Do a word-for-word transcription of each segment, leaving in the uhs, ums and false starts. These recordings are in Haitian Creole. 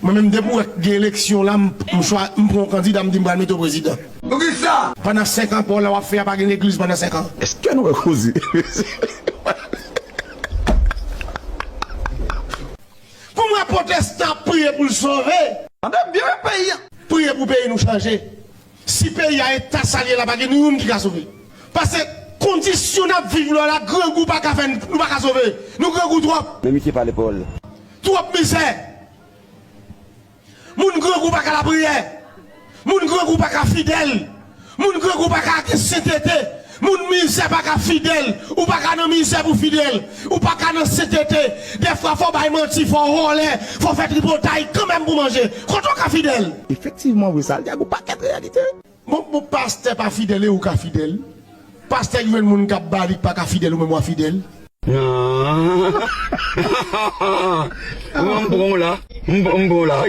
Mwen menm, depi w wè gen eleksyon la, m, m chwa, m pran yon kandida, m di m pral mete w prezidan. Poukisa? Pandan senk an, pa w la w ap fè a, pa gen legliz pandan senk an. Èske nou wè koze? Pou m wè pwotestan ap priye pou l sove. Tande byen peyi a. Priye pou peyi nou chanje. Si peyi a eta sa l ye la, pa gen nou youn ki ka sove. Paske kondisyon n ap viv la, la, grangou pa ka fè n, nou pa ka sove. Nou grangou twòp. Men misye pale pawòl. Twòp mizè. Moun grangou pa ka lapriyè. Moun grangou pa ka fidèl. Moun grangou pa ka gen sentete. Moun mizè pa ka fidèl. Ou pa ka nan mizè pou fidèl. Ou pa ka nan sentete. Dèfwa fò w bay manti, fò w vòlè, fò w fè tripotay kanmenm pou manje. Kote w ka fidèl? Efektivman, wi, sa l di a gon pakèt reyalite. Bon, bon, pastè pa fidèl e ou ka fidèl? Pastè ki jwenn moun k ap ba li k pa ka fidèl, ou menm w a fidèl? Ah. M pran w la. M, m pran w la.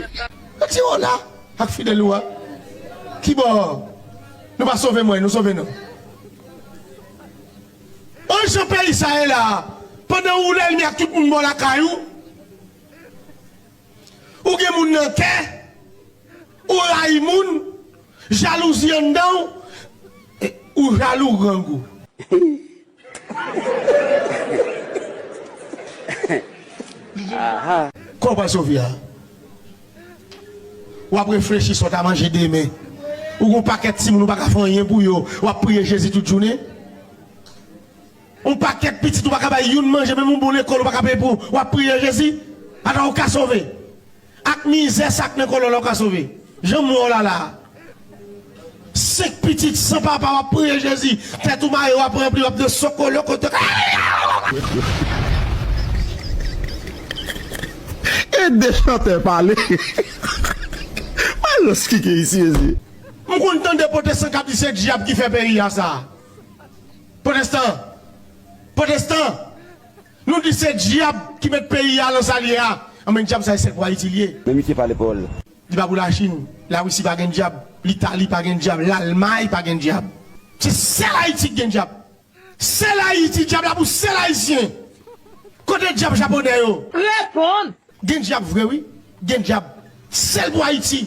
Mèt di w la ak fidèl ou a. Kibò? Nou pa sove mwen, nou sove nou. An jan peyi sa ye la, pandan ou lèlmi ak tout moun bò lakay ou, ou gen moun nan kè, ou rayi moun, jalouzi anndan w, e, ou jalou grangou. Aha. Kò w pral sove a? W ap reflechi sa w ta manje demen. Ou gon pakèt timoun ou pa ka fè anyen pou yo. W ap priye Jezi tout jounen. Yon pakèt pitit ou pa ka bay youn manje, menm yon bon lekòl ou pa ka peye pou, w ap priye Jezi. Ata w ka sove. Ak mizè sa k nan kò w la, w ka sove. Jan m wè w la la. Senk pitit san papa, w ap priye Jezi. Tèt ou mare, w ap ranpli, w ap de sokolo kote. Ede chantè pale. Malòs ki gen isi, Jezi. M konn tande pwotestan k ap di se dyab ki fè peyi a sa. Pwotestan! Pwotestan! Nou di se dyab ki met peyi a lan sa l ye a. Anben dyab sa e sèl pou Ayiti l ye. Men misye pale pawòl. Li pa pou Lachin, Larisi pa gen dyab, Litali pa gen dyab, Lalmay pa gen dyab. Se sèl Ayiti ki gen dyab. Sèl Ayiti, dyab la pou sèl Ayisyen. Kote dyab japonè yo? Reponn! Gen dyab vre wi. Gen dyab. Sèl pou Ayiti.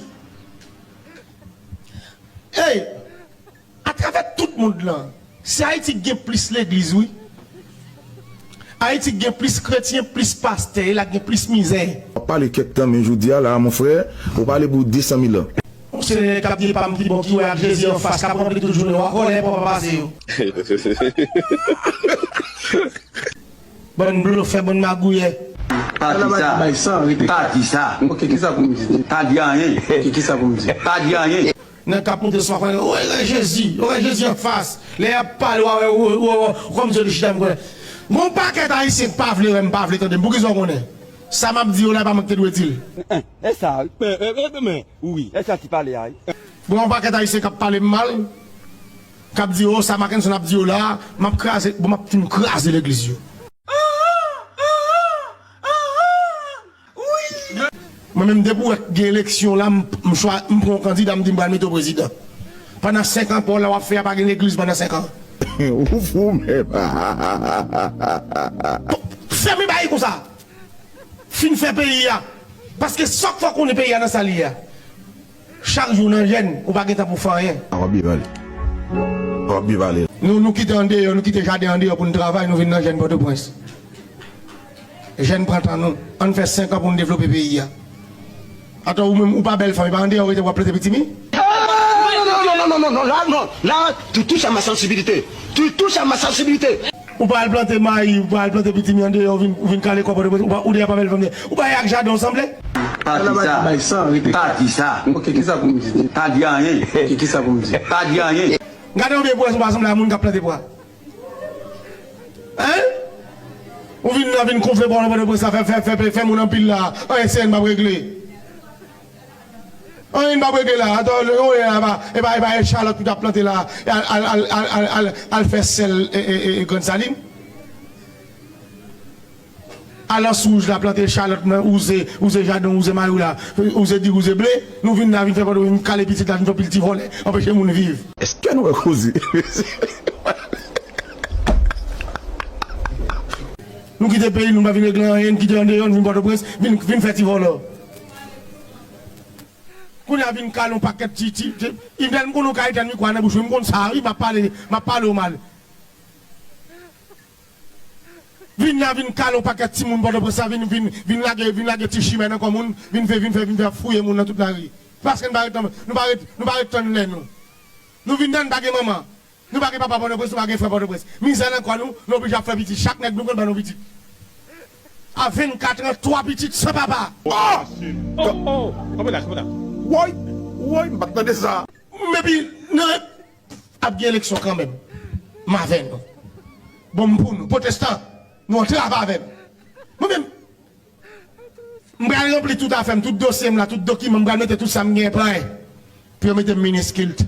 Ey, atravè tout mond lan, se Ayiti ki gen plis legliz wi. Ayiti ki gen plis kretyen, plis pastè, e la ki gen plis mizè. W ap pale kèk tan, men jodi a la, mon frè, ou pale pou de san mil an. Yon seri nèg k ap di e pa m ki bon, ki wè ak Jezi anfas, k ap ranpli tout jounen, w a vòlè, pa w pa pase yo. Bann blofè, bann magouyè. Pa di sa. Bay san, rete. Pa di sa. Ok, kisa pou m di? Pa di anyen. Ok, kisa pou m di? Pa di anyen. Nèg k ap monte sou mwen, ou wè Jezi, ou wè Jezi anfas. Lè y ap pale, w a wè, ou, ou, ou, ou kòmsi yo te chita m konnen. Gon pakèt Ayisyen k pa vle wè m, pa vle tande m. Poukisa w konnen? Sa m ap di yo la, e pa mwen ki te dwe di l. E sa, men, men, men, men, wi, e sa ki pale a, wi. Bon, yon pakèt Ayisyen k ap pale m mal, k ap di, "O, sa Mackenson ap di yo la, m ap kraze, bon, m ap fin kraze legliz yo." Mwen menm, depi w wè gen eleksyon la, m, m chwa, m pran yon kandida, m di m pral mete w prezidan. Pandan senk an, pa w la w ap fè a, pa gen legliz pandan senk an. Ou fou menm. Fèmen bagay konsa. Fin fè peyi a. Paske sa k fè w konnen peyi a nan sa l ye a. Chak jou w nan jèn, ou pa gen tan pou fè anyen. W ap byen pale. W ap byen pale. Nou, nou kite andeyò, nou kite jaden andeyò pou n travay, nou vin nan jèn Pòtoprens. Jèn pran tan nou. Ann fè senk an pou n devlope peyi a. Atò ou menm, ou pa bèl fanm, e pa andeyò w rete w ap plante pitimi? Non, non, non, non, non, non, la, non, la, tu touches à ma sensibilité. Tu touches à ma sensibilité. Ou pa al plante mayi, ou pa al plante pitimi andeyò, ou vin, ou vin kale kò Pòtoprens, ou pa, ou deja pa bèl fanm, ou pa ak jaden w sanble? Pa di sa. Bay san, rete. Pa di sa. Ok, kisa pou m di? Pa di anyen. Ok, kisa pou m di? Pa di anyen. Gade yon byen pwa, ou pa sanble a moun k ap plante pwa. Hein? Ou vin la, vin konfle pwa nan Pòtoprens la, fè, fè, fè, fè moun anpil la, anyen S N N p ap regle. Anyen pa regle la. Atò, lè, lè, e pa, e pa, e pa chalòt ou t ap plante la, al, al, al fè sèl, e, e, e, e Grann Salin. Al Anse Rouge la, plante chalòt, wouze, wouze jaden, wouze mayi w la, wouze diri, wouze ble. Nou vin la, vin fè pòt, vin kale pitit la, vin fè pil ti vòlè, anpeche moun viv. Èske nou wè koze? Nou kite peyi nou, nou pa vin regle anyen, n kite andeyò, n vin Pòtoprens, vin, vin fè ti vòlò. Vin la vin kale yon pakèt ti, ti, ti, Yvnèl, m konn ou ka etèn mikwo a nan bouch ou, m konn sa wi, m ap pale, m ap pale w mal. Vin la vin kale yon pakèt timoun Pòtoprens la, vin, vin, vin lage, vin lage ti chimè nan kò moun, vin fè, vin fè, vin fè fouye moun nan tout lari. Paske nou pa ret, nou pa ret, nou pa ret tann lè nou. Nou vin dan, nou pa gen manman. Nou pa gen papa Pòtoprens, nou pa gen frè Pòtoprens. Mizè nan kò nou, nou oblije ap fè pitit. Chak nèg nou konn ba nou pitit. A vennkat an, twa pitit san papa. Oh! Oh, oh, oh. Kanpe la, kanpe la. Woy, woy, m pa t tande sa. Epi, nan, ap gen eleksyon kanmenm. M avè nou. Bon, m pou nou. Pwotestan, nou antre avè m. Mwen menm, m pral ranpli tout afè m, tout dosye m la, tout dokiman, m pral mete tout sa m gen plen. Pou yo mete m minis kilt.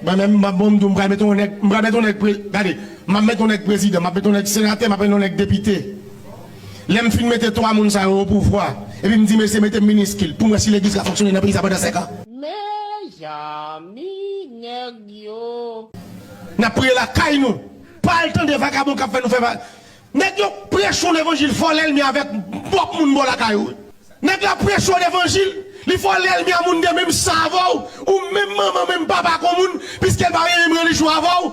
Mwen menm, m ap bon, m di w, m pral mete yon nèg, m pral mete yon nèg pre-, gade, m ap mete yon nèg prezidan, m ap mete yon nèg senatè, m ap mete yon nèg depite. Lè m fin mete twa moun sa yo o pouvwa, epi m di, mesye, mete m minis kilt, pou m wè si legliz ka fonksyone nan peyi sa pandan senk an. Mezanmi, nèg yo. N ap priye lakay nou. Pa al tande vakabon k ap fè nou fè va-, nèg yo preche yon levanjil fò lènmi avèk pwòp moun bò lakay ou. Nèg la preche yon levanjil, li fè w lènmi a moun de menm san avè w, ou menm manman, menm papa kon moun, piske l pa gen menm relijyon avè w,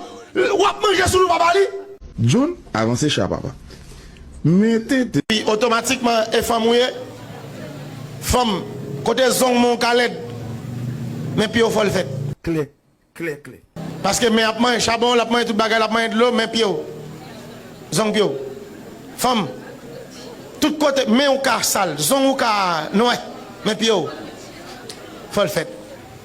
w ap manje sou nou pa ba li. John, avanse cha papa. Men tenten. Pi otomatikman, e fanm ou ye? Fanm, kote zong men w ka lèd, men pye w fò l fèt. Klè. Klè, klè. Paske men ap manyen chabon, l ap manyen tout bagay, l ap manyen dlo, men pye w. Zong pye w. Fanm, tout kote, men w ka sal, zong ou ka nwè, men pye w. Fò l fèt.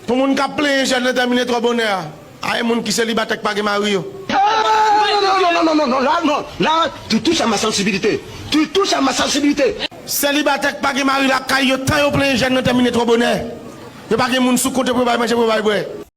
Pou moun k ap plenyen jèn nan tèmine twò bonè a, a e moun ki selibatè k pa gen mari yo. Ah, non, non, non, non, non, non, là, non, là, tu touches à ma sensibilité. Tu touches à ma sensibilité. Selibatè k pa gen mari lakay yo, tan yo plenyen jèn nan tèmine twò bonè. Yo pa gen moun sou kont yo pou yo bay manje, pou yo bay bwè.